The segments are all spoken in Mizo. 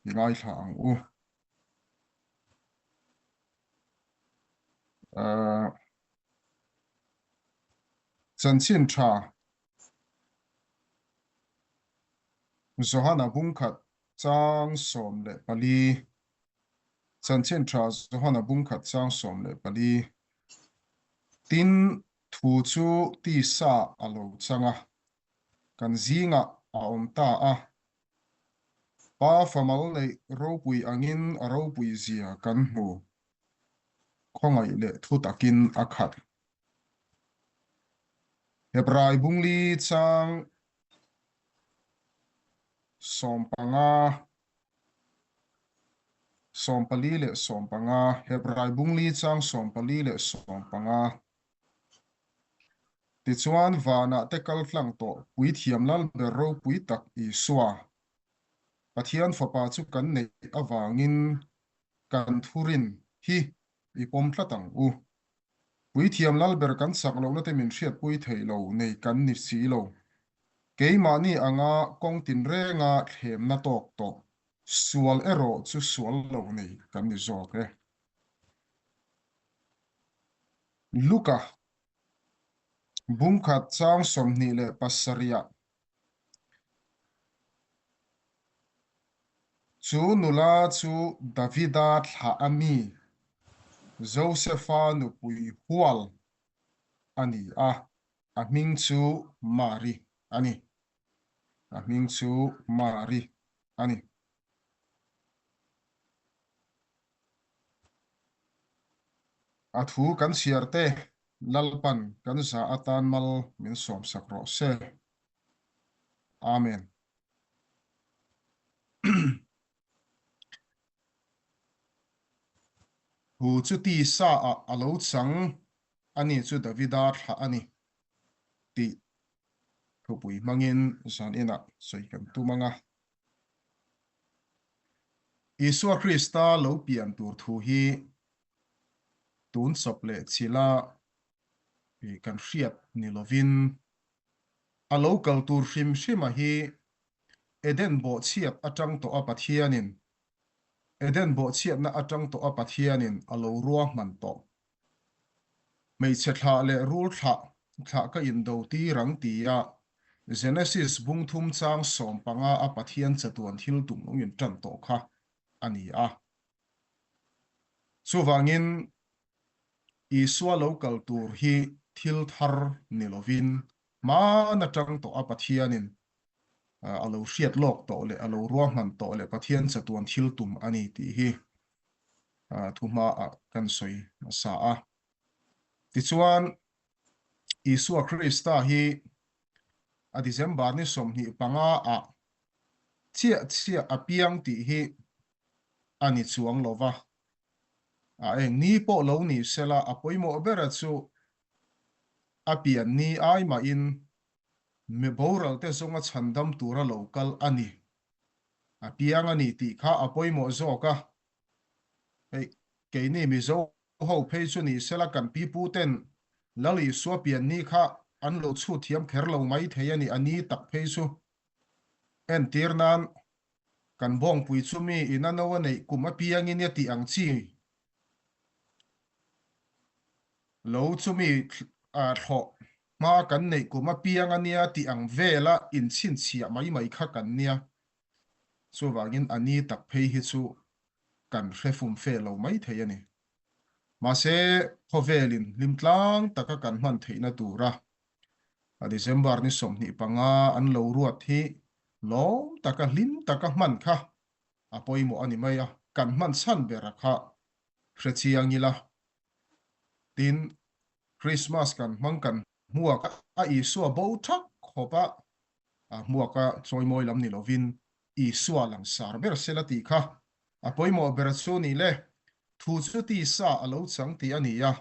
I ngaithla ang u. Chanchin tha Johana bungkhat chang 14 Chanchin tha Johana bungkhat chang 14 Tin thu chu tisa a lo chang a, kan zingah a awm ta a. Pa famal neih ropui angin a ropui zia kan hmu. Khawngaih leh thu takin a khat. Hebrai bungli chang 15, 14 leh 15, Hebrai bungli chang 14 leh 15. Tichuan, vanah te kal tlang tawh Puithiam Lalber ropui tak Isua, Pathian Fapa chu kan neih avangin kan thurin hi i pawm tlat ang u. Puithiam Lalber kan chak lohna te min hriatpui thei lo nei kan ni si lo. Keimahni anga kawng tinrenga thlemna tawk tawh, sual erawh chu sual lo nei kan ni zawk e. Luka bungkhat chang 27ah chu nula chu Davida thlah a mi Josefa nupui hual a ni a, a hming chu Mari a ni. A hming chu Mari a ni. A thu kan chhiar te Lalpan kan za atan mal min sawmsak rawh se. Amen. Thu chu tisa ah a lo chang a ni chu Davida thlah a ni tih thupui hmangin zan inah sawi kan tum ang a. Isua Krista lo pian tur thu hi tun chawp leh chila kan hriat ni lovin a lo kal tur hrim hrima hi Eden bawhchhiat atang tawh a Pathianin Eden bawhchhiatna atang tawh a Pathianin a lo ruahman tawh. Hmeichhe thlah leh rul thlah thlah ka indo tir ang tia Genesis bung thum chang 15 a Pathian chatuan thil tum lo in tan tawh kha a ni a. Chuvangin Isua lo kal tur hi thil thar ni lovin hman atang tawh a Pathianin a lo hriat lawk tawh leh a lo ruahman tawh leh Pathian chatuan thil tum a ni tih hi thuhmaah kan sawi hmasa a. Tichuan, Isua Krista hi a December ni 25 ah chiah chiah a piang tih hi a ni chuang lo va. A eng ni pawh lo ni sela a pawimawh bera chu a pian ni ai mahin mi boral te zawnga chhandam tura lo kal a ni. A piang a ni tih kha a pawimawh zawk a. Hei, keini Mizo ho phei chu ni sela kan pipu ten Lal Isua pian ni kha an lo chhut thiam kher lo mai thei a ni, a ni tak phei chu. Entir nan kan bawngpui chu mi in a no a neih kum apiangin a tih ang chi lo chu mi thlawh hma kan neih kum apiang a nia tih ang vela inchhinchhiah mai mai kha kan nia. Chuvangin a ni tak phei hi chu kan hre fum fe lo mai thei a ni. Mahse, khawvelin hlim tlang taka kan hman theihna tura a December ni 25 an lo ruat hi lawm taka hlim taka hman kha a pawimawh a ni mai a, kan hman chhan bera kha hre chiang ila. Tin, Christmas kan hmang kan hmuak a, Isua bo thak khawp a, a hmuak a chawimawi lam ni lovin Isua langsar ber sela tih kha a pawimawh ber chu ni le, thu chu tisa a lo chang tih a ni a.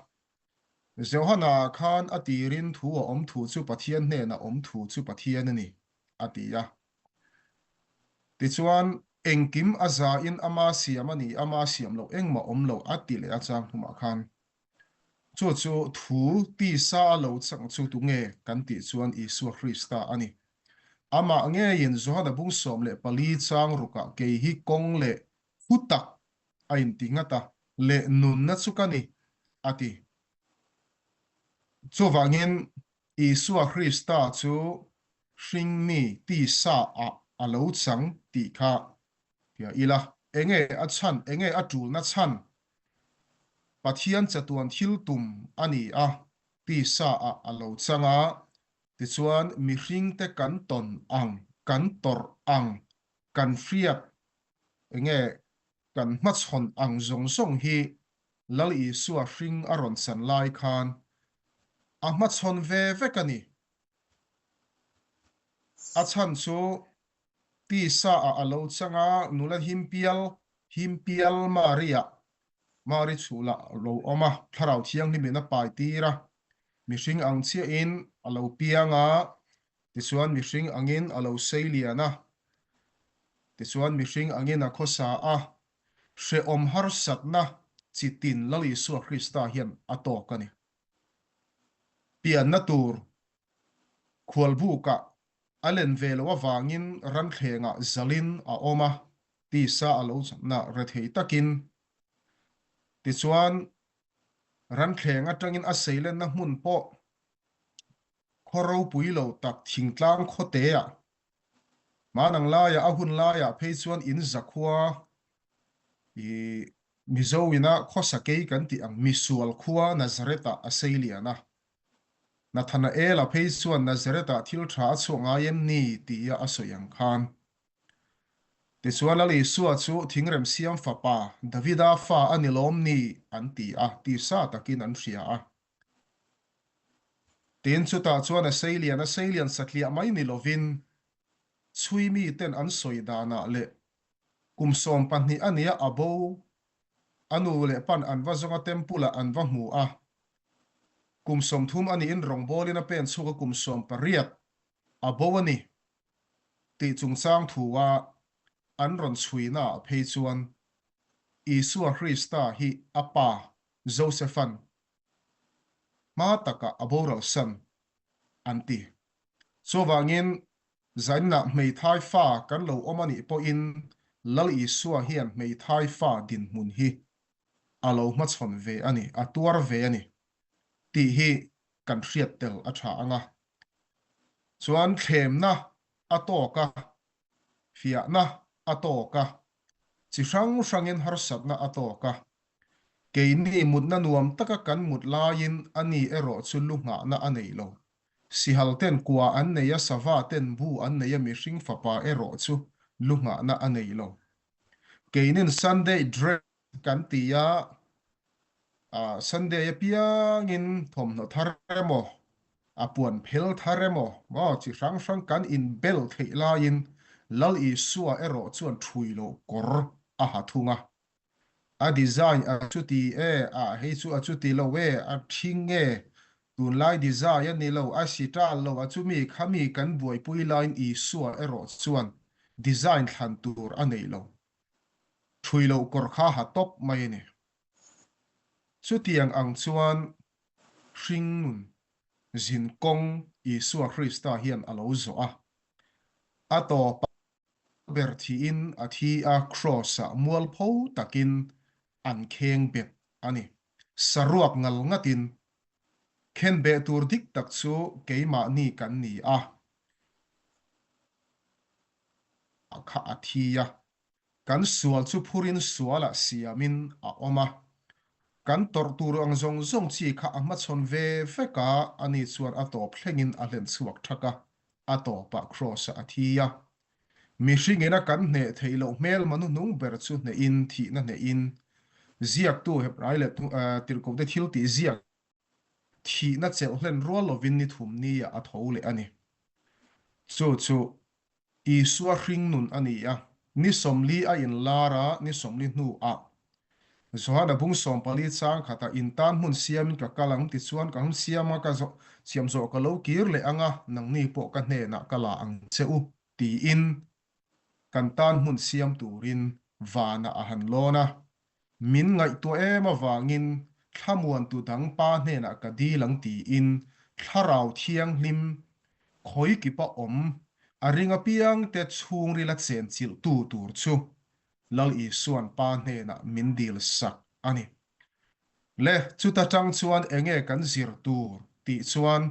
Johana ah khan a tirin thu a awm thu chu Pathian hnenah awm thu chu Pathian a ni, a ti a. Tichuan, engkim a zain ama siam a ni, ama siam loh engmah awm lo a ti leh a chang hnumah khan. Chu chu thu tisa a lo chang chu tunge kan tih chuan Isua Krista a ni. Amah ngeiin Johana bung 14 chang rukah kei hi kawng leh thu tak a inti ngat a, leh nunna chu ka ni, a ti. Chuvangin Isua Krista chu hringmi tisa ah a lo chang tih kha hria ila. Enge a chhan, enge a tulna chhan? Pathian chatuan thil tum a ni a, tisa ah a lo chang a, tichuan mihringte kan tawn ang, kan tawrh ang, kan hriat enge kan hmachhawn ang zawng zawng hi Lal Isua hring a rawn chan lai khan a hmachhawn ve vek a ni. A chhan chu tisa ah a lo chang a, nula himpial, himpial Mari ah, Mari chhul ah a lo awm a, Thlarau Thianghlim in a pai tir a, mihring ang chiahin a lo piang a, tichuan mihring angin a lo sei lian a, tichuan mihring angin a khawsa a, hrehawm harsatna chi tin Lal Isua Krista hian a tawk a ni. Pianna tur khualbukah a len ve loh avangin ranthlengah zalin a awm a, tisa a lo na rethei takin. Tichuan, ranthleng atangin a seilenna hmun pawh khaw ropui lo tak thingtlang khawteah Hmanang laiah a hun laiah phei chuan in zakhua i Mizo ina khawsa kei kan tih ang misual khua Nazareth-ah a sei lian a. Nathanael-a phei chuan Nazareth-ah thil tha a chhuah ngai em ni tia a sawi ang khan. Tichuan Lal Isua chu thingrem siam fapa Davida fa a ni lawm ni an ti a, tisa takin an hria a. Tin, chutah chuan a seilian a seilian satliah mai ni lovin chhui miten an sawi danah leh kum 12 a nia a bo a nu leh pan an va zawng a temple ah an va hmu a, kum 30 a niin rawngbawlin a pen chhuak a kum 18 a bo a ni tih chungchang thua an rawn chhuinaah phei chuan Isua Krista hi a pa Joseph-a'n hma takah a boral san an ti. Chuvangin, zainah hmeithai fa kan lo awm a nih pawhin Lal Isua hian hmeithai fa dinhmun hi a lo hmachhawn ve a ni, a tuar ve a ni tih hi kan hriat tel a tha ang a. Chuan thlemna a tawk a, fiahna a tawk a, chi hrang hrangin harsatna a tawk a, Keini mutna nuam taka kan mut laiin a ni erawh chu lu nghahna a nei lo. Sihal ten kua an nei a, sava ten bu an nei a, mihring fapa erawh chu lu nghahna a nei lo. Keinin Sunday dress kan ti a, Sunday apiangin thawmhnaw thar emaw, a puan phel thar emaw, maw chi hrang hrang kan inbel theih laiin Lal Isua erawh chuan ṭhui loh kawr a ha thung a. A design a chuti e, a hei chu a chuti lo e, a ṭhing e, tunlai design a ni lo, a si ṭal lo, a chumi khami kan buaipui laiin Isua erawh chuan design thlan tur a nei lo. Ṭhui loh kawr kha ha tawp mai a ni. Chutiang ang chuan hring nun zin kawng Isua Krista hian a lo zawh a, a tawp a. ber thiin a thi a, Kraws-ah mualpho takin an kheng bet a ni. Saruak ngal ngatin khenbeh tur dik tak chu keimahni kan ni a, kha a thi a, kan sual chu phurin sualah siamin a awm a, kan tawrh tur ang zawng zawng chi kha a hmachhawn ve vek a, ani chuan a tawp thlengin a hlen chhuak thak a. A tawpah Kraws-ah a thi a. Mihringin a kan hneh theih loh hmelma hnuhnung ber chu hnehin, thihna hnehin, ziaktu Hebrai leh Tirhkohte thil tih ziak thihna chelh hlen rual lovin ni thum niah a tho leh a ni. Chu chu Isua hring nun a ni a, ni 40 a inlar a, ni 40 hnuah Johana bung 14 chang khatah intan hmun siamin ka kal ang tichuan ka hmun siama ka siam zawh ka lo kir leh ang a, nangni pawh ka hnenah ka la ang che u tiin kan tan hmun siam turin vanah a han lawn a. Min ngaihtuah em avangin thlamuantu dang pa hnenah ka dil ang tiin Thlarau Thianghlim khawikipa awm. A ring apiangte chhungrila chenchilhtu tur chu Lal Isuan Pa hnenah min dil sak a ni. Le, chuta tang chuan enge kan zir tur tih chuan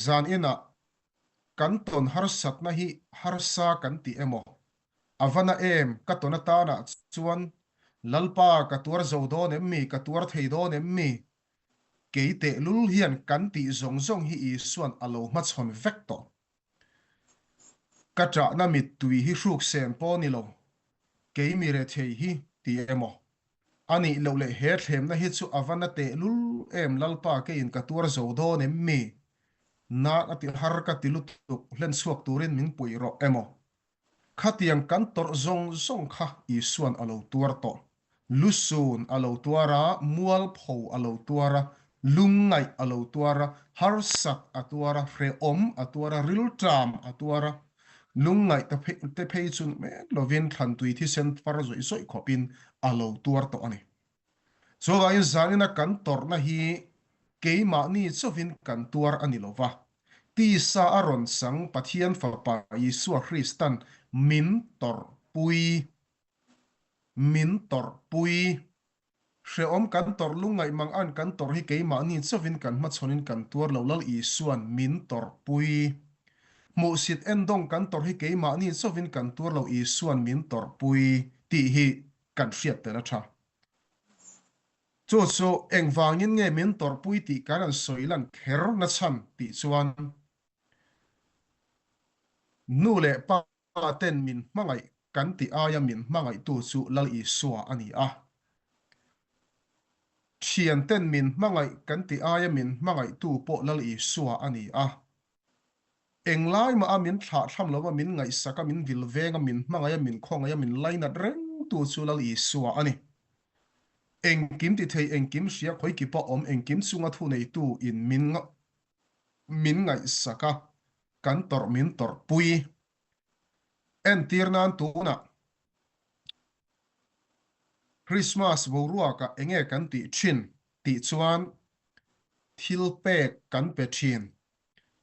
zan inah kan tawn harsatna hi harsa kan ti emaw? A va na em, ka tawn atanah chuan Lalpa ka tuar zo dawn em mi, ka tuar thei dawn em mi? Kei tehlul hian kan tih zawng zawng hi Isuan a lo hmachhawn vek tawh. Ka ṭahna mittui hi hruk sen pawh ni lo, kei mi rethei hi ti emaw? A nih loh leh he thlemna hi chu a va na tehlul em Lalpa keiin ka tuar zo dawn em mi? Nak a ti har ka ti lutuk hlen chhuak turin min puih rawh emaw? Khatiang kan tawrh zawng zawng kha Isuan a lo tuar tawh. Lusun a lo tuar a, mualpho a lo tuar a, lungngaih a lo tuar a, harsat a tuar a, hrehawm a tuar a, rilṭam a tuar a. Lungngaih te phei chu mek lovin thlantui thisen far zawih zawih khawpin a lo tuar tawh a ni. Chuvangin zanina kan tawrhna hi keimahni chauhin kan tuar a ni lo va, tisa a rawn chang Pathian Fapa Isua Kristan min tawrhpui, min tawrhpui. Hrehawm kan tawrh lungngaih mang an kan tawrh hi keimahni chauhin kan hmachhawnin kan tuar lo Lal Isuan min tawrhpui. Hmuhsit endawng kan tawrh hi keimahni chauhin kan tuar lo Isuan min tawrhpui tih hi kan hriat tel a tha. Chu chu engvangin nge min tawrhpui tih kan an sawi lan kher na chhan tih chuan nu leh pa ten min hmangaih kan tih aia min hmangaihtu chu Lal Isua a ni a. Thian ten min hmangaih kan tih aia min hmangaihtu pawh Lal Isua a ni a. Englai mah a min thlah thlam lo a, min ngaihsak a, min vil veng a, min hmangaih a, min khawngaih a, min lainat rengtu chu Lal Isua a ni. Engkim ti thei, engkim hria, khawikipa awm, engkim chunga thuneitu in min min ngaihsak a, kan tawrh min tawrhpui. Entir nan tunah Christmas boruakah enge kan tih thin tih chuan thil pek kan pe thin.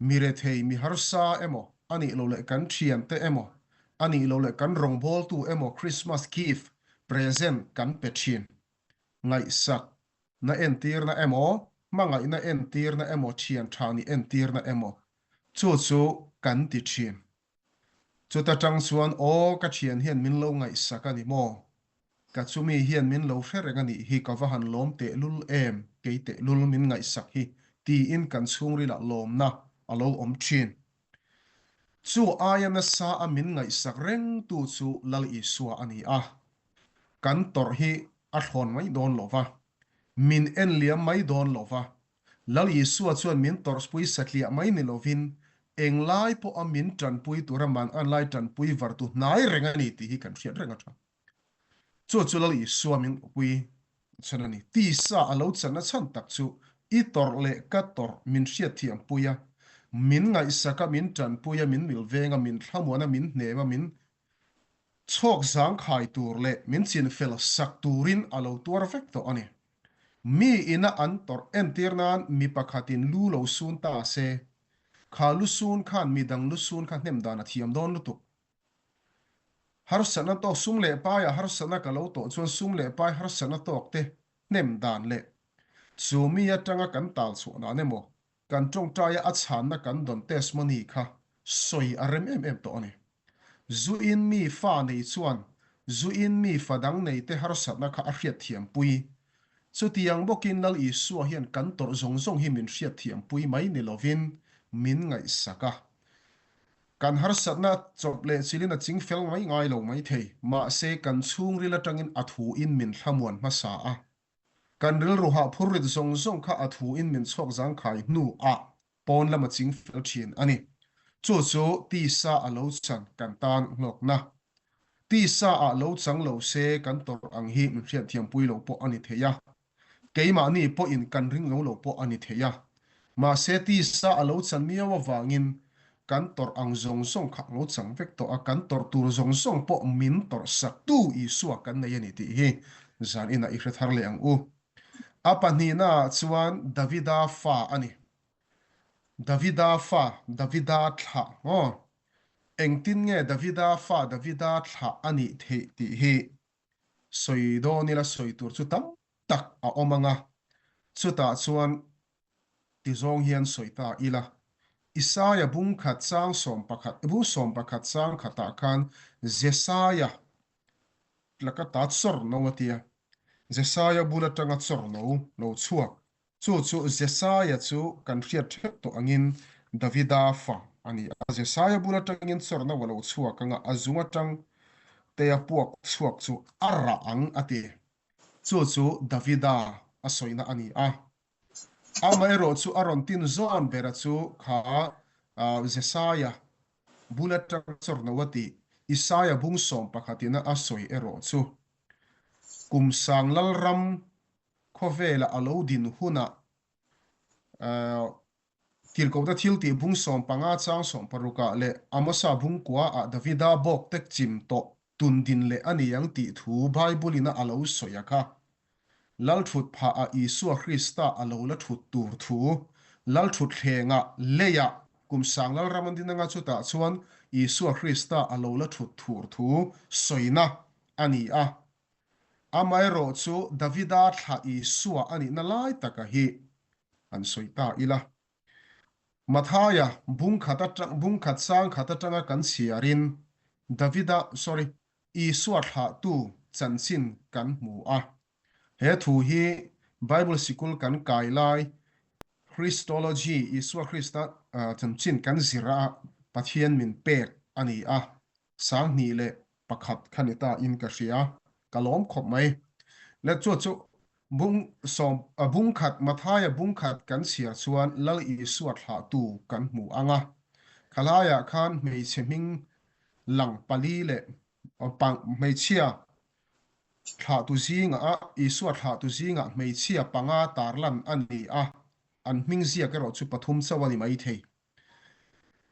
Mi rethei, mi harsa emaw, a nih loh leh kan thiante emaw, a nih loh leh kan rawngbawltu emaw Christmas gift, present, kan pe thin. Ngaihsak na entirna emaw, hmangaihna entirna emaw, thian tha nih entirna emaw, chu chu kan ti thin. Chuta tang chuan, Aw, ka thian hian min lo ngaihsak a ni maw? Ka chumi hian min lo hre reng a nih hi, ka va han lawm tehlul em, kei tehlul min ngaihsak hi, tiin kan chhungrilah lawmna a lo awm thin. Chu aia nasa a min ngaihsak rengtu chu Lal Isua a ni a. Kan tawrh hi a thlawn mai dawn lo va, min en liam mai dawn lo va, Lal Isua chuan min tawrhpui satliah mai ni lovin, englai pawha min tanpui tura man an lai tanpui vartu hnai reng a ni tih hi kan hriat reng a tha. Chu chu Lal Isua min pui chhan a ni. Tisa a lo channa chhan tak chu i tawrh leh ka tawrh min hriatthiam pui a, min ngaihsak a, min tanpui a, min milveng a, min thlamuan a, min hnem a, min chhawk zangkhai tur leh min chinfel sak turin a lo tuar vek tawh a ni. Mi ina an tawrh entir nan mi pakhatin lu lo sun ta se, kha lu sun khan mi dang lu sun kha hnem dan a thiam dawn lutuk. Harsatna tawk sum leh paiah harsatna ka lo tawh chuan sum leh pai harsatna tawk te hnem dan leh chu mi atanga kan tal chhuah dan emaw kan tawngtaia a chhanna kan dawn testimony kha sawi a rem em em tawh a ni. Zu in mi fa nei chuan zu in mi fa dang nei te harsatna kha a hriatthiampui. Chutiang bawkin Lal Isua hian kan tawrh zawng zawng hi min hriatthiampui mai ni lovin min ngaihsak a. Kan harsatna chawp leh chilin a ching fel mai ngai lo mai thei. Mahse kan chhungril atangin a thuin min thlamuan hmasa a. Kan rilru hah phurrit zawng zawng kha a thuin min chhuak zangkhai hnuah pawn lam a ching fel thin a ni. Chu chu tisa a lo chan kan tan hlawkna. Tisa ah lo chang lo se kan tawrh ang hi min hriatthiampui lo pawh a ni thei a. Keimahni pawhin kan ring lo lo pawh a ni thei a. Mahse tisa a lo chan miau avangin kan tawrh ang zawng zawng kha a lo chang vek tawh a, kan tawrh tur zawng zawng pawh min tawrh saktu Isua kan nei a ni tih hi zan inah i hre thar leh ang u. A pahnihnaah chuan Davida fa a ni. Davida fa, Davida thlah maw? Engtin nge Davida fa, Davida thlah a nih theih tih hi sawi dawn ila sawi tur chu tam tak a awm ang a, chutah chuan ti zawng hian sawi ta ila. Isaia bungkhat chang 11, bung 11 chang khatah khan Jesaia laka ta chawr no a tia. Jesaia bul atanga chawr no lo chhuak. Chu chu Jesaia chu kan hriat theuh tawh angin Davida fa a ni a. Jesaia bul atangin chawr no a lo chhuak anga a zung atang tea puak chhuak chu a rah ang a ti. Chu chu Davida a sawina a ni a. Amaherawh chu a rawn tin zawn bera chu kha Jesaia bul atang chawrno a tih Isaia bung sawm pakhatin a sawi erawh chu kum sang lalram khawvela a lo din hunah Tirhkohna thil tih bung 15 chang sawmparukah leh Amosa bung kuaah Davida bawk tek chim tawh tun din leh a ni ang tih thu Bible-in a a lo sawi a kha. Lal thut phahah Isua Krista a lo la thut tur thu, Lal thut thlengah, leiah, kum sang lal ram an din anga chutah chuan Isua Krista a lo la thut thur thu sawina a ni a. Amaherawh chu Davida thlah Isua a nihna lai taka hi an sawi ta ila. Mathaia bungkhat atang bungkhat sangkhat atanga kan chhiarin Davida sorry Isua thlahtu chanchin kan hmu a. He thu hi Bible sikul kan kai lai Christology Isua Krista chanchin kan zir a Pathian min pek a ni a. 2001 kha ni ta in ka hria, ka lawm khawp mai. Le chu chu bung sawm a bung khat Mathaia bung khat kan chhiar chuan Lal Isua thlahtu kan hmu ang a. Khalaiah khan hmeichhe hming lang pali leh pang hmeichhia thlahtu zingah Isua thlahtu zingah hmeichhia panga tarlan a ni a, an hming ziak erawh chu pathum chauh a ni maithei.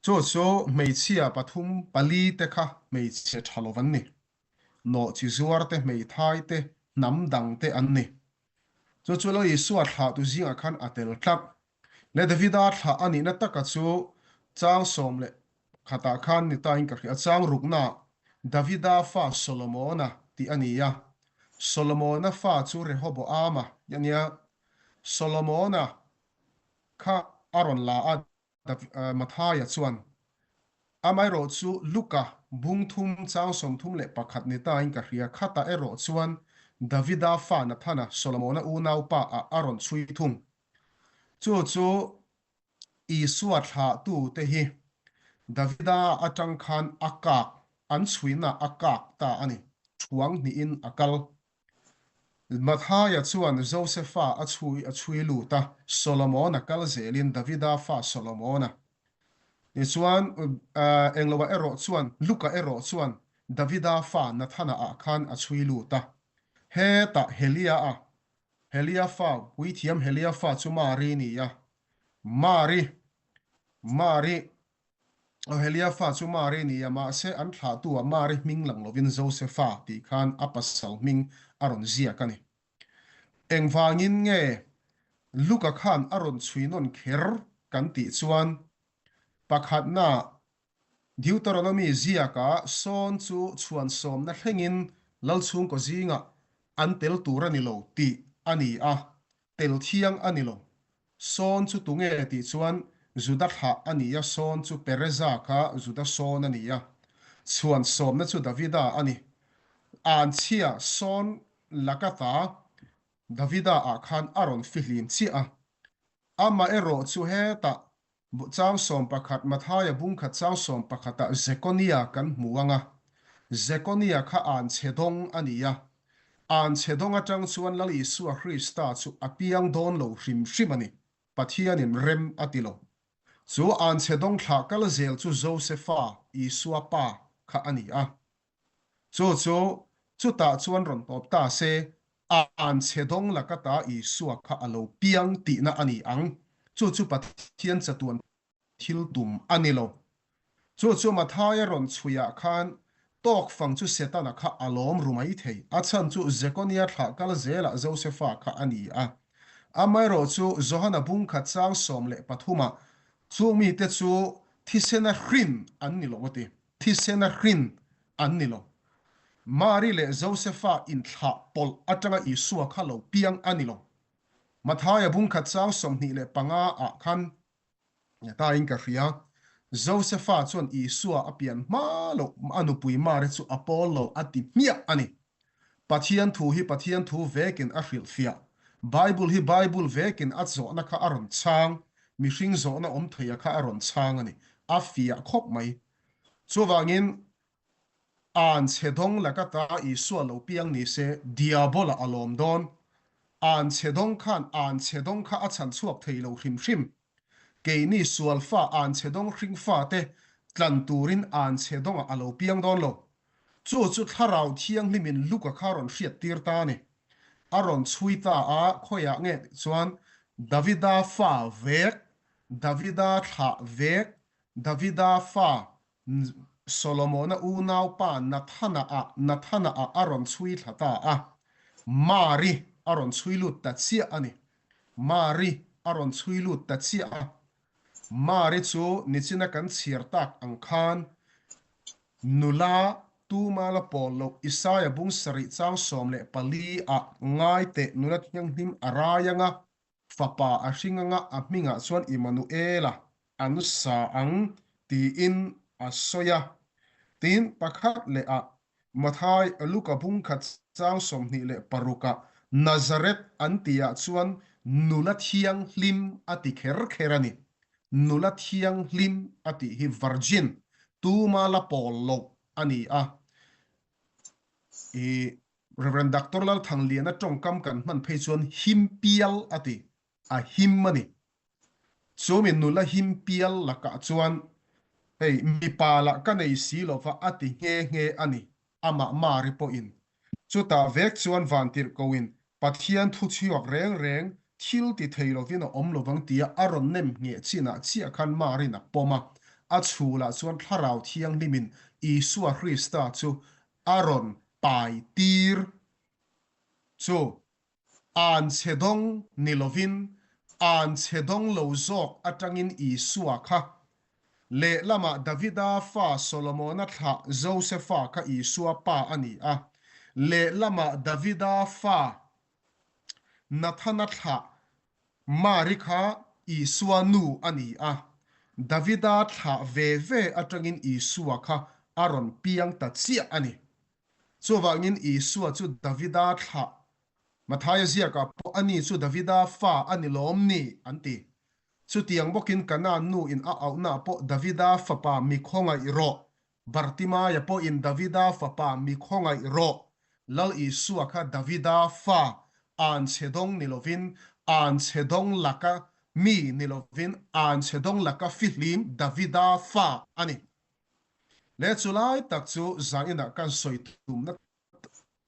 Chu chu hmeichhia pathum pali te kha hmeichhe tha lo an ni. Nawhchi zuar te, hmeithai te, hnam dang te an ni. Chu chu lo Isua thlahtu zingah khan a tel tlat. Le Davida thlah a nihna taka chu chang 11ah khan ni tain ka hria. Chang ruknaah Davida fa Solomona tih a ni a. Solomona fa chu Rehoboama tih a nia. Solomona Kha a rawn la a, Mathaia chuan, Amaherawh chu Luka bung thum chang 31 ni tain ka hria, khatah erawh chuan Davida fa Nathana, Solomona unaupa ah a rawn chhui thung. Chu chu Isua thlahtute hi Davida atang khan a kak, an chhuina a kak ta a ni, thuang hnihin a kal. Mathaia chuan Josefa a chhui a chhui lut a, Solomona kal zelin Davida fa Solomona. Tichuan, Engloa erawh chuan, Luka erawh chuan Davida fa Nathana ah khan a chhui lut a. Hetah Helia a, Helia fa, puithiam Helia fa chu Mari ni a. Mari, Mari, Ohelia fa chu Mari ni a, mahse an thlahtu ah Mari hming lang lovin Josefa tih khan a pasal hming a rawn ziak a ni. Engvangin nge Luka khan a rawn chhui nawn kher kan tih chuan pakhatna Deuteronomy ziakah sawn chu chhuan sawmna thlengin Lalchhungkaw zingah an tel tur a ni lo tih a ni a, tel thiang a ni lo. Sawn chu tunge tih chuan Juda thlah a ni a, Sawn chu Pereza kha Juda sawn a ni a, chhuan sawmna chu Davida a ni. Anchhia sawn lakata Davida ah khan a rawn fihlim chiah a. Amaherawh chu hetah Chang 11, Mathaia bungkhat chang 11 ah Zekonia kan hmu ang a. Zekonia kha anchhe dawng a ni a. Anchhe dawng atang chuan Lal Isua Krista chu a piang dawn lo hrim hrim a ni. Pathianin rem a ti lo. Chu anchhe dawng thlah kal zel chu Josefa, Isua pa, kha a ni a. Chu chu chutah chuan rawn tawp ta se, anchhe dawng laka ta Isua kha a lo piang tihna a ni ang. Chu chu Pathian chatuan thil tum a ni lo. Chu chu Mathaia rawn chhuiah khan tawk fang chu Setana kha a lawm ru mai thei. A chhan chu Jekonia thlah kal zelah Josefa kha a ni a. Amaherawh chu Johana bungkhat chang 13 ah. Chung mite chu thisena hrin an ni lo a ti. Thisena hrin an ni lo. Mari leh Josefa inthlah pawlh atanga Isua kha lo piang a ni lo. Mathaia bungkhat chang 25 ah khan tain ka hria, Josefa chuan Isua a pian hma loh a nupui Mari chu a pawl lo a ti hmiah a ni. Pathian thu hi Pathian thu vekin a hrilhfiah. Bible hi Bible vekin a zawhna kha a rawn chhang, mihring zawhna awm theia kha a rawn chhang a ni. A fiah khawp mai. Chuvangin, An chhe dawng laka ta Isua lo piang ni se, Diabola a lawm dawn. An chhe dawng khan an chhe dawng kha a chhan chhuak thei lo hrim hrim. Keini sualfa an chhe dawng hringfate tlan turin an chhe dawngah a lo piang dawn lo. Chu chu Thlarau Thianghlimin Luka kha rawn hriat tir ta a ni. A rawn chhui ta a, khawiah nge tih chuan Davida fa vek, Davida thlah vek, Davida fa Solomona unaupa Nathana ah Nathana ah a rawn chhui thla ta a. Mari a rawn chhui lut ta chiah a ni. Mari a rawn chhui lut ta chiah a. Mari chu nichina kan chhiar tak ang khan Nula tuma la pawl loh Isaia bung sarih chang 14 ah ngai teh nula thianghlim a rai anga fapa a hring anga a hmingah chuan Immanuela an sa ang tiin a sawi a. Tin, pakhat leh ah Mathai Luka bung khat chang 26 ah Nazareth an tihah chuan nula thianghlim a ti kher kher a ni. Nula thianghlim a tih hi virgin, tuma la pawl loh a ni a. I Rev. Doctor Lalthangliana tawngkam kan hman phei chuan him pial a ti, a him a ni. Chumi nula him pial lakah chuan hei mipa lah ka nei si lova a ti nghe nghe a ni. Amah Mari pawhin chutah vek chuan vantirhkoin Pathian thu chhuak reng reng thil ti thei lovin a awm lovang tia a rawn nem ngheh chinah chiah khan Marin a pawm a, a chhulah chuan Thlarau Thianghlimin Isua Krista chu a rawn pai tir chu An chhe dawng ni lovin an chhe dawng lo zawk atangin Isua kha lehlamah Davida fa Solomona thlah Josefa kha Isua pa a ni a, lehlamah Davida fa Nathana thlah Mari kha Isua nu a ni a, Davida thlah ve ve atangin Isua kha a rawn piang ta chiah a ni. Chuvangin Isua chu Davida thlah, Mathaia ziakah pawh ani chu Davida fa a ni lawm ni? an ti. Chutiang bawkin Kanaan nu in a auhnaah pawh Davida fapa mi khawngaih rawh, Bartimaia pawhin Davida fapa mi khawngaih rawh, Lal Isua kha Davida fa an chhe dawng ni lovin, an chhe dawng laka mi ni lovin, an chhe dawng laka fihlim Davida fa a ni. Le chu lai tak chu zaninah kan sawi tumna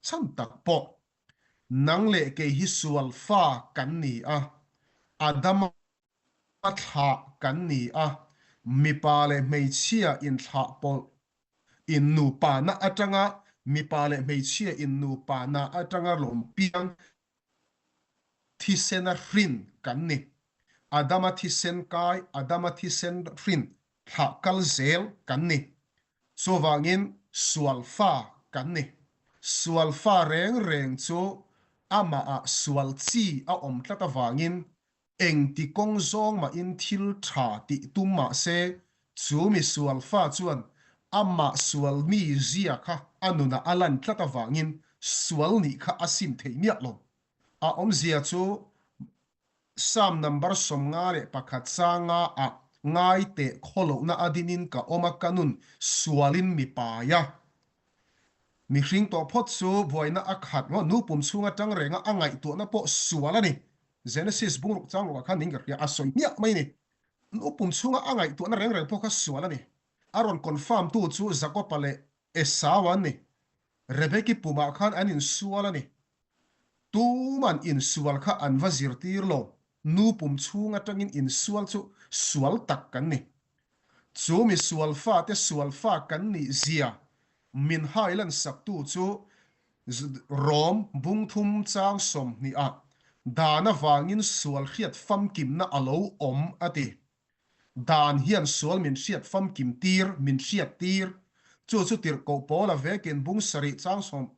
chhan tak pawh nang leh kei hi sual fa kan ni a, Adama thlah kan ni a, mipa leh hmeichhia inthlah pawlh in nupa na atanga mipa leh hmeichhia in nupa na atanga lawm piang Thisena hrin kan ni. Adama thisen kai, Adama thisen hrin thlah kal zel kan ni. Chuvangin sual fa kan ni. Sual fa reng reng chu amahah sual chi a awm tlat avangin Engti kawng zawng mahin thil tha tih tum mah se, chu mi sual fa chuan amah sual mi zia kha a nunah a lan tlat avangin sual nih kha a sim theih miah lo. A awmzia chu Psalm number 51 changa ah ngai teh khawlohna a dinin ka awm a ka nun sualin mi pai a. Mihring tawh phawt chu buaina a khat maw nu pum chhung atang renga a ngaihtuahna pawh sual a ni. Genesis bungruk chang ruah khan ning ka hria a sawi hmiah mai a ni. Nu pum chhunga a ngaihtuahna reng reng pawh kha sual a ni. A rawn confirm tu chu Jakopa leh Esau an ni. Rebeki pumah khan an insual a ni. Tuman insual kha an va zirtir lo. Nu pum chhung atangin insual chu sual tak kan ni. Chu mi sual fate sual fa kan nih zia min hailan saktu chu Rom bungthum chang 20 ah dan avangin sual hriat famkimna a lo awm a ti. Dan hian sual min hriat famkim tir, min hriat tir. Chu chu tirhkoh Paula vekin bung sarih chang sawm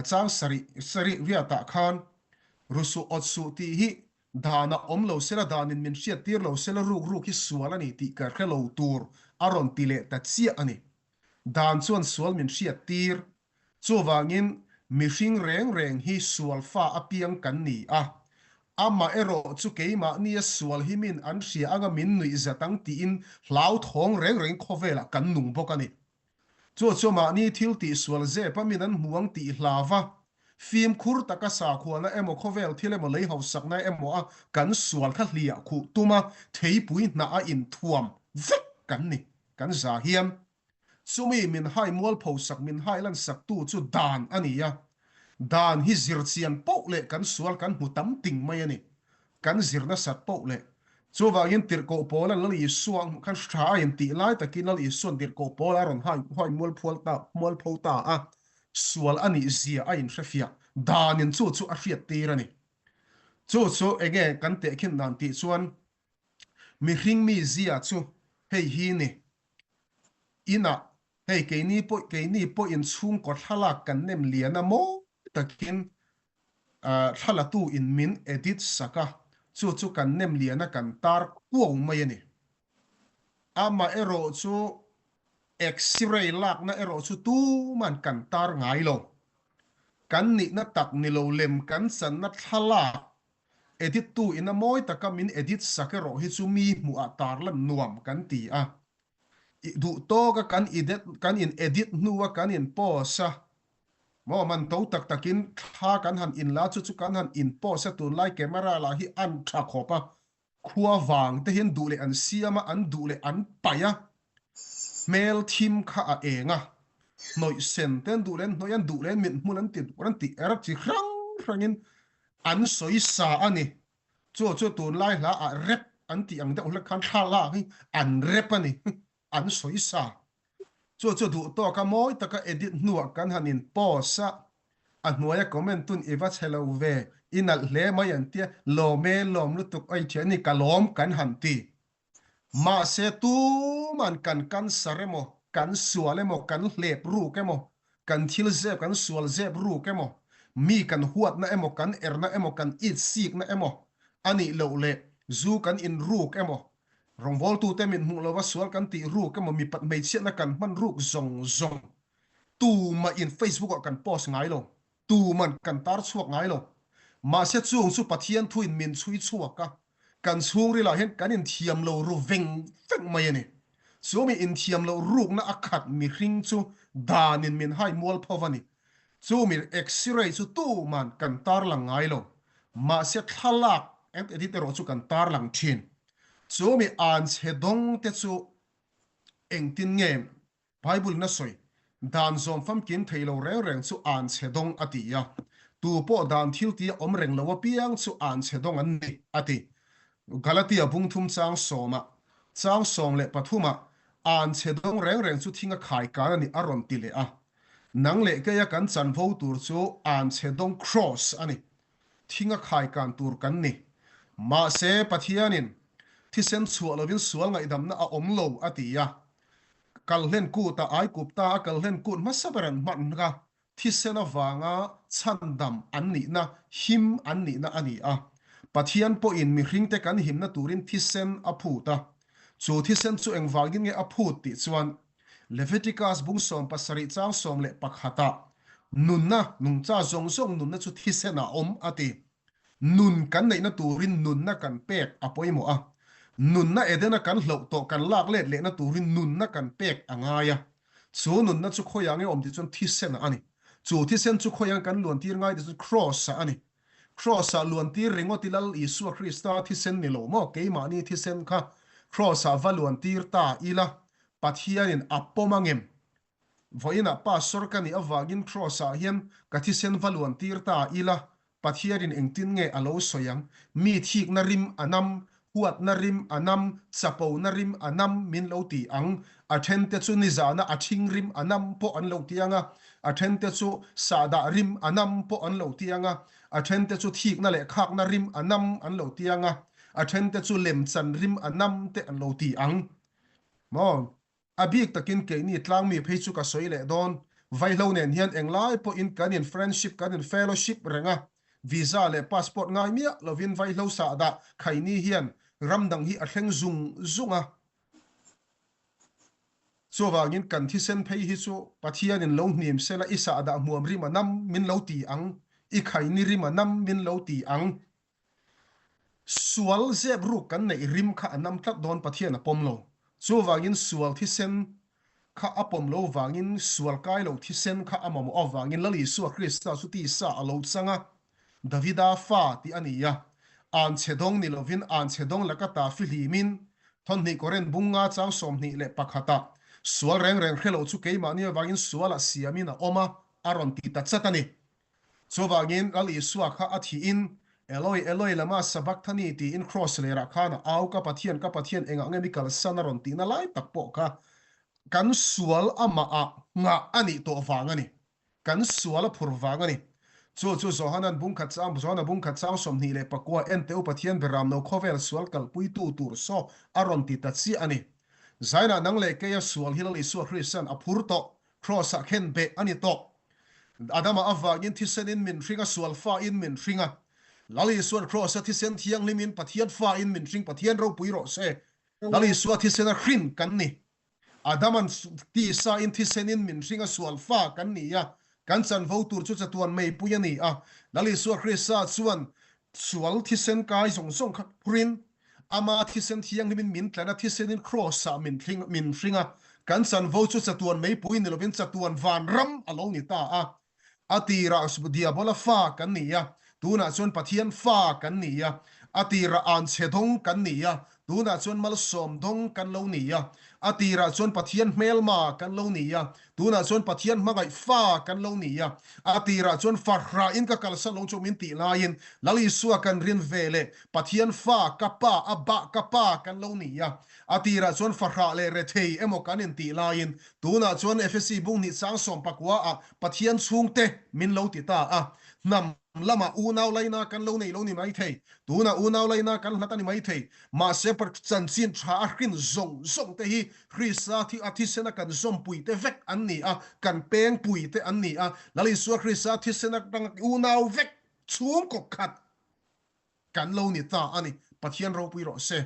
chang sarih sarih riatah khan Rusuh awt suh tih hi danah awm lo sela danin min hriat tir lo sela ruk ruk hi sual a ni tih ka hre lo tur a rawn ti leh ta chiah a ni. Dan chuan sual min hriat tir. Chuvangin, mihring reng reng hi sual fa apiang kan ni a. Amah erawh chu keimahnia sual hi min an hria anga min nuih zat ang tiin hlauthawng reng rengin khawvelah kan nung bawk a ni. Chu chu mahni thil tih sual zep a min an hmu ang tih hlava fimkhur taka sakhuana emaw khawvel thil emaw lei hausakna emaw a kan sual kha hliah khuh tuma theipui hnah a inthuam vek kan ni kan za hian. Chumi min hai mualpho sak min hai lan sak tu chu dan a ni a. Dan hi zir chian poh leh kan sual kan hmu tam ting mai a ni. Kan zir nasat poh leh. Chuvangin tirhkoh pawl a Lal Isua ang khan tha a intih lai takin Lal Isua'n tirhkoh pawl a rawn hai hai mualphual ta mualpho ta a, sual a nih zia a inhrefiah. Danin chu chu a hriat tir a ni. Chu chu enge kan tehkhin dan tih chuan mihring mi zia chu hei hi ni. Inah, hei keini pawh keini pawhin chhungkaw thlalak kan nem lian a mawi takin thlalatu in min edit sak a, chu chu kan nem lian a kan tar kuau mai a ni. Amah erawh chu X-ray lakna erawh chu tuman kan tar ngai lo. Kan nihna tak ni lo lem kan channa thlalak Edit tu ina mawi taka min edit sak erawh hi chu mi hmuhah tarlan nuam kan ti a. I duh tawka kan idet kan in edit hnua kan in post a, maw man to tak takin thla kan han in la chu chu kan han in post a tunlai camera lah hi an tha khawp a, Khua vang te hian duh leh an siam a, an duh leh an paih a, hmel thim kha a eng a, hnawih sen te an duh leh an hnawih a, an duh leh an mit hmun an ti duh an tih er chi hrang hrangin an sawi sa a ni. Chu chu tunlai hla ah rep an tih ang deuh hlek khan thla lak hi an rep a ni, an sawi sa. Chu chu duh tawka mawi taka edit hnuah kan han in post a, a hnuaia comment tun i va chhe lo ve, i nalh hle mai an tia, lawm e, lawm lutuk oi thian ni ka lawm kan han ti. Mahse tuman kan cancer emaw, kan sual emaw, kan hlep ruk emaw, kan thil zep kan sual zep ruk emaw, mi kan huatna emaw, kan erna emaw, kan it sikna emaw a nih loh leh zu kan in ruk emaw, Rawngbawltute min hmuh lova sual kan tih ruk emaw mipat hmeichhiatna kan hman ruk zawng zawng tumah in Facebook ah kan post ngai lo, tuman kan tar chhuak ngai lo. Mahse chung chu Pathian thu in min chhui chhuak a, kan chhungril ah hian kan inthiam lo ru veng veng mai a ni. Chu mi inthiam loh rukna a khat mihring chu dan in min hai mual pho a ni. Chu mi X-ray chu tuman kan tarlang ngai lo. Mahse thlalak and edit erawh chu kan tarlang thin. Chu mi anchhe dawng te chu engtin nge Bible in a sawi? Dan zawm famkim thei lo reng reng chu anchhe dawng a ti a. Tu pawh dan thil tia awm reng lo apiang chu anchhe dawng an ni, a ti. Galatia bungthum chang sawmah, chang 13ah, anchhe dawng reng reng chu thinga khaikan a ni a rawn ti leh a. Nang leh keia kan chanvo tur chu anchhe dawng kraws a ni. Thinga khaikan tur kan ni. Mahse, Pathianin thisen chhuah lovin sual ngaihdamna a awm lo a ti a. Kalhlen kut a Aikupta a kalhlen kut hmasa ber an hman kha thisen avanga chhandam an nihna, him an nihna a ni a. Pathian pawhin mihringte kan himna turin thisen a phut a. Chu thisen chu engvangin nge a phut tih chuan Leviticus bung 17 chang 11 ah nunna, nungcha zawng zawng nunna chu thisen ah awm a ti. Nun kan neihna turin nunna kan pek a pawimawh a. Nunna Edena kan hloh tawh kan lak let lehna turin nunna kan pek a ngai a. Chu nunna chu khawiah nge awm tih chuan thisen ah a ni. Chu thisen chu khawiah kan luantir ngai tih chuan Kraws ah a ni. Kraws ah luantir ringawt i Lal Isua Krista thisen ni lo maw? Keimahni thisen kha Kraws ah va luantir ta ila Pathianin a pawm angem? Vawiinah Pastor ka nih avangin Kraws ah hian ka thisen va luantir ta ila Pathianin engtin nge a lo sawi ang? Mi thikna rim a nam, huatna rim a nam, chapona rim a nam min lo ti ang. A thente chu nizana a thing rim a nam pawh an lo ti ang a, a thente chu sahdah rim a nam pawh an lo ti ang a, a thente chu thikna leh khakna rim a nam an lo ti ang a. A thente chu lemchan rim a nam te an lo ti ang maw? A bik takin keini tlangmi phei chu ka sawi leh dawn. Vaihlo nen hian englai pawhin kan in friendship, kan in fellowship reng a. Visa leh passport ngai miah lovin vaihlo sahdah khaini hian ram dang hi a thleng zung zung a. Chuvangin kan thisen phei hi chu Pathianin lo hnim sela i sahdah hmuam rim a nam min lo ti ang, i khaini rim a nam min lo ti ang. Sual zep ruk kan neih rim kha a nam tlat dawn Pathian a pawm lo. Chuvangin sual thisen kha a pawm lo vangin sual kai lo thisen kha a mamawh avangin Lal Isua Krista chu tisa a lo chang a, Davida fa tih a ni a, anchhe dawng ni lovin anchhe dawng laka ta fihlimin Thawhnih Korinth bung nga chang 21 ah sual reng reng hre lo chu keimahni avangin sualah siamin a awm a, a rawn ti ta chat a ni. Chuvangin Lal Isua kha a thihin, Eloi, Eloi, lama sabachthani tiin kraws lerah khan a au, Ka Pathian, ka Pathian, engah nge mi kalsan a rawn tihna lai tak pawh kha kan sual amahah nghah a nih tawh vang a ni. Kan sual a phur vang a ni. Chu chu Johanan bungkhat chang Johana bungkhat chang 29 en teh u Pathian beram lo khawvel sual kalpuitu tur saw a rawn ti ta chiah a ni. Zainah nang leh keia sual hi Lal Isua Krista'n a phur tawh, Kraws-ah khen beh a ni tawh. Adama avangin thisenin min hring a, sual fain min hring a. Lal Isua'n Kraws-a thisen thianghlimin Pathian fain min hring Pathian ropui rawh se. Lal Isua thisena hrin kan ni. Adaman tisain thisenin min hring a sual fa kan ni a, kan chanvo tur chu chatuan meipui a ni a. Lal Isua Krista chuan sual thisen kai zawng zawng kha phurin ama thisen thianghlimin min tlan a, thisenin Kraws-ah min thling min hring a, kan chanvo chu chatuan meipui ni lovin chatuan vanram a lo ni ta a. A tirah Diabola fa kan ni a, tunah chuan Pathian fa kan ni a. A tirah anchhe dawng kan ni a, tunah chuan malsawm dawng kan lo ni a. A tirah chuan Pathian hmelma kan lo ni a, tunah chuan Pathian hmangaih fa kan lo ni a. A tirah chuan fahrahin ka kalsan lo chu min tih laiin Lal Isua kan rin ve leh Pathian fa ka pa, a bah ka pa kan lo ni a. A tirah chuan fahrah leh rethei emaw kan intih laiin Tunah chuan Efesi bung hnih chang 19 ah Pathian chhungte min lo ti ta a, hnam lamah unau laina kan lo nei lo ni mai thei, tunah unau laina kan hlat a ni mai thei, mahse chanchin tha a hrin zawng zawng te hi Krista thi a thisena kan zawmpui te vek an ni a, kan pengpui te an ni a, Lal Isua Krista thisena atanga unau vek chhungkaw khat kan lo ni ta a ni, Pathian ropui rawh se.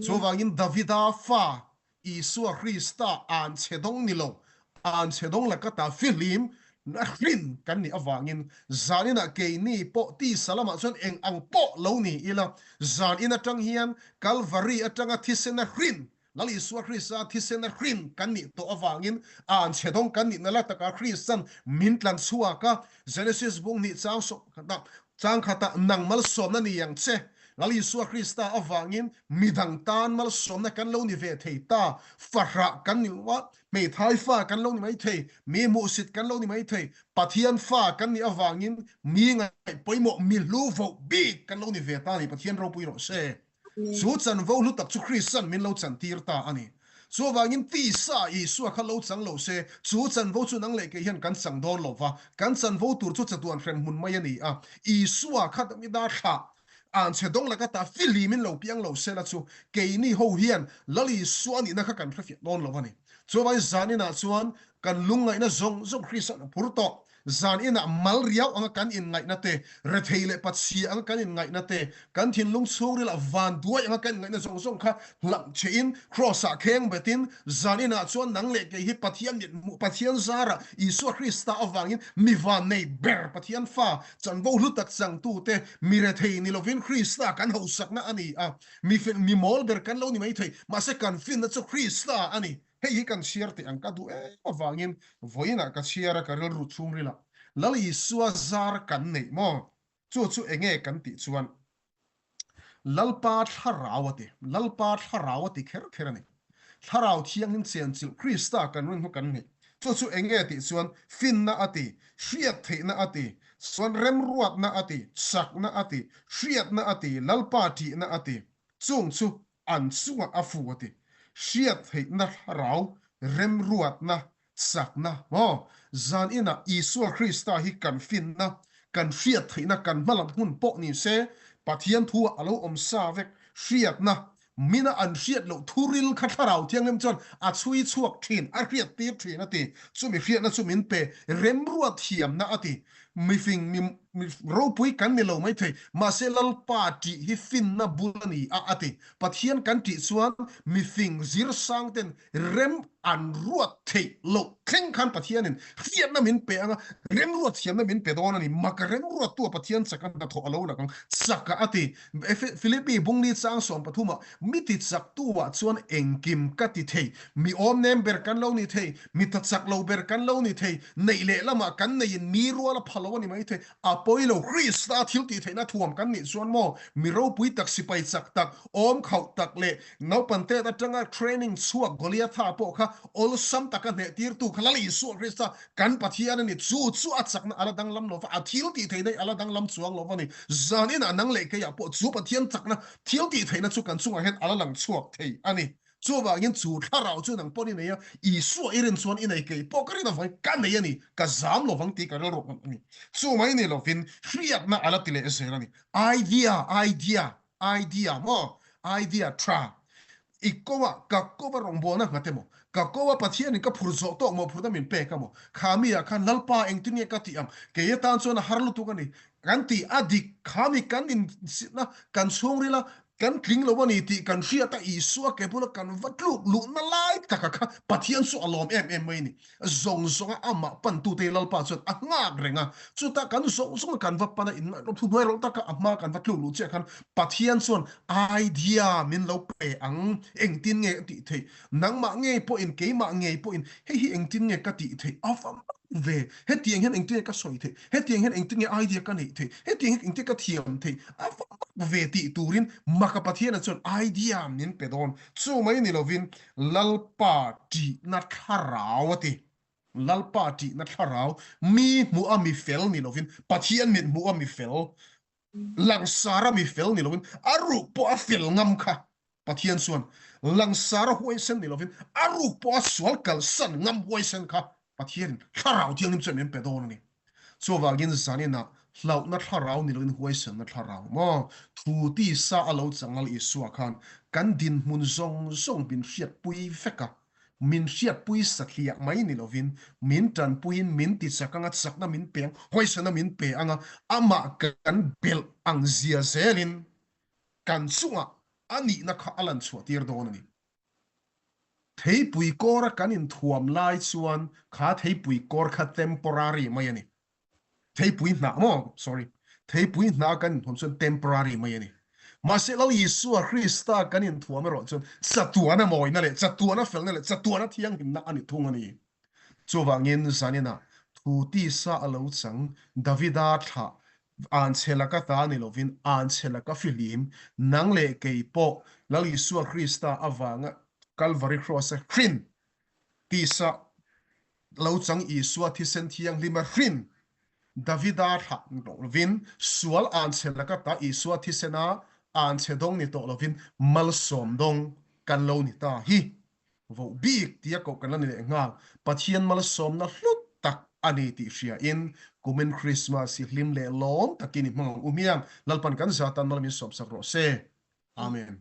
Chuvangin Davida fa Isua Krista an chhe dawng ni lo, an chhe dawng laka ta fihlim na hrin kan nih avangin zaninah keini pawh tisa lamah chuan eng ang pawh lo ni ila, zanin atang hian Kalvari atanga thisena hrin Lal Isua Krista thisena hrin kan nih tawh avangin an chhe dawng kan nihna la taka Kristan min tlan chhuak a, Genesis bung hnih chang sawmkhatah chang khatah nang malsawmna ni ang che. Lal Isua Krista avangin midang tan malsawmna kan lo ni ve thei ta, fahrah kan ni lo a, hmeithai fa kan lo ni mai thei, mi hmuhsit kan lo ni mai thei, Pathian fa kan nih avangin mi ngaih pawimawh mi hlu voh bik kan lo ni ve ta a ni, Pathian ropui rawh se. Chu chanvo hlu tak chu Krista'n min lo chantir ta a ni. Chuvangin tisa Isua kha lo chang lo se, chu chanvo chu nang leh kei hian kan chang dawn lo va, kan chanvo tur chu chatuan hrem hmun mai a ni a. Isua kha Davida thlah an chhe dawng laka ta fihlim in lo piang lo se la chu keini ho hian Lal Isua nihna kha kan hrefiah dawn lo a ni. Chuvangin zaninah chuan kan lungngaihna zawng zawng Krista'n a phur tawh. Zan inah mal riau anga kan inngaihna te, rethei leh pachhia anga kan inngaihna te, kan thinlung chhungrilah van duai anga kan inngaihna zawng zawng kha hlauh chein Kraws-ah kheng betin zan inah chuan nang leh kei hi Pathian mit hmuh Pathian zarah Isua Krista avangin mi vannei ber Pathian fa chanvo hlu tak changtute mi rethei ni lovin Krista kan hosakna a ni a, mi mi mawl ber kan lo ni maithei mahse kan finna chu Krista a ni. Hei hi kan chhiar teh ang ka duh em avangin vawiinah ka chhiar a ka rilru chhungril ah Lal Isua zar kan neih maw? Chu chu enge kan tih chuan Lalpa thlarau a ti, Lalpa thlarau a ti kher kher a ni. Thlarau thianghlim chenchilh Krista kan rin hnu kan neih. Chu chu enge tih chuan finna a ti, hriat theihna a ti, chuan remruatna a ti, chakna a ti, hriatna a ti, Lalpa ṭihna a ti. Chung chu An chungah a fu a ti. Hriat theihna thlarau remruatna chakna maw? Zan inah Isua Krista hi kan finna, kan hriat theihna, kan hmalam hun pawh ni se, Pathian thu ah a lo awm sa vek. Hriatna, Mina an hriat loh thuril kha Thlarau Thianghlim chuan a chhui chhuak thin, a hriat tir thin a ti. Chumi hriatna chu min pe remruat thiamna a ti. Mifing, mi mi ropui kan ni lo maithei, mahse Lalpa tih hi finna bul a ni a a ti. Pathian kan tih chuan mifing zirsang ten rem an ruat theih loh thleng khan Pathianin hriatna min pe anga remruat thiamna min pe dawn a ni. Maka remruattua Pathian chaka hnathawh a lo lang ang chaka a ti. Philippi bungli chang sawmpathumah mi ti chaktuah chuan engkim ka ti thei, mi awmnem ber kan lo ni thei, mi ta chak lo ber kan lo ni thei, neih leh lamah kan neiin mi rual a pha lo a ni mai thei. A pawi lo, Krista thil tih theihna thuam kan nih chuan maw mi ropui tak, sipai chak tak, awm khauh tak leh Naupan tet atanga training chhuak Goliatha pawh kha awlsam taka hneh tirtu kha Lal Isua Krista kan Pathian a ni. Chu chu a chakna a la danglam lo va, a thil tih theihna hi a la danglam chuang lo va ni. Zan inah nang leh keiah pawh chu Pathian chakna thil tih theihna chu kan chungah hian a la lang chhuak thei a ni. Chuvangin chu thlarau chu nang pawhin i nei a, Isua i rin chuan i nei kei pawh ka rin avangin ka nei a ni, ka zam lovang tih ka rilru a ni. Chu mai ni lovin hriatna a la ti leh zel a ni. Idea, idea, Idea maw? Idea tha. I ko a, ka ko a rawngbawlna nghat emaw? Ka ko a Pathianin ka phur zawh tawk maw phurna min pek a maw? Kha mi ah khan Lalpa engtin nge ka tih ang? Kei atan chuan a har lutuk a ni. Kan tih a dik, kha mi kan insitna kan chhungril a, kan tling lo a ni tih kan hriat a, Isua ke bula kan va tluk luhna lai taka kha Pathian chu a lawm em em mai a ni. Zawng zawnga amah pantute hi Lalpa chuan a nghak reng a, chutah kan zawng zawnga kan va pan a, inngaihnawm thu hnuai rawlh taka a hma kan va tluk luh chiah khan Pathian chuan idea min lo pe ang, engtin nge a tih theih? Nangmah ngei pawhin, keimah ngei pawhin hei hi engtin nge ka tih theih? A va mak ve! Hetiang hian engtin nge ka sawi theih? Hetiang hian engtin nge idea ka neih theih? Hetiang hian engtin ka thiam theih? A va mak ve tih turin maka Pathiana chuan idea min pe dawn. Chu mai ni lovin Lalpa ṭihna thlarau a ti. Lalpa ṭihna thlarau, mi hmuh a mi fel ni lovin, Pathian mit hmuh a mi fel, langsar a mi fel ni lovin, a ruk pawh a fel ngam kha Pathian chuan langsar a huaisen ni lovin, a ruk pawh a sual kalsan ngam huaisen kha Pathianin thlarau thianghlim chuan min pe dawn a ni. Chuvangin zaninah hlauhna thlarau ni loin huaisenna thlarau maw thu tisa a lo chang Lal Isua khan kan dinhmun zawng zawng min hriatpui vek a, min hriatpui sathliah mai ni lovin min tanpuiin min tichak anga chakna min pe ang, huaisenna min pe anga amah kan belh ang zia zelin kan chungah a nihna kha a lan chhuahtir dawn a ni. Theipui kawra kan inthuam lai chuan kha theipui kawr kha temporary mai a ni. Theipui hnah maw? Sorry. Theipui hnah kan inthuam chuan temporary mai a ni. Mahse Lal Isua Krista kan inthuam erawh chuan chatuana mawina leh chatuana felna leh chatuana thianghlimna a ni thung a ni. Chuvangin zaninah thu tisa a lo chang Davida thlah Anchhe laka ta ni lovin anchhe laka fihlim, nang leh kei pawh Lal Isua Krista avanga Kalvari Kraws-a hrin tisa lo chang Isua thisen thianghlima hrin Davida thlah ni tawh lovin sual anchhe laka ta Isua thisena anchhe dawng ni tawh lovin malsawm dawng kan lo ni ta hi. Voh bik tia koh kan la ni leh nghal. Pathian malsawmna hlut tak a ni tih hriain kumin Krismas hi hlim leh lawm takin i hmang ang u hmiang. Lalpan kan zatan mal min sawmsak rawh se. Amen.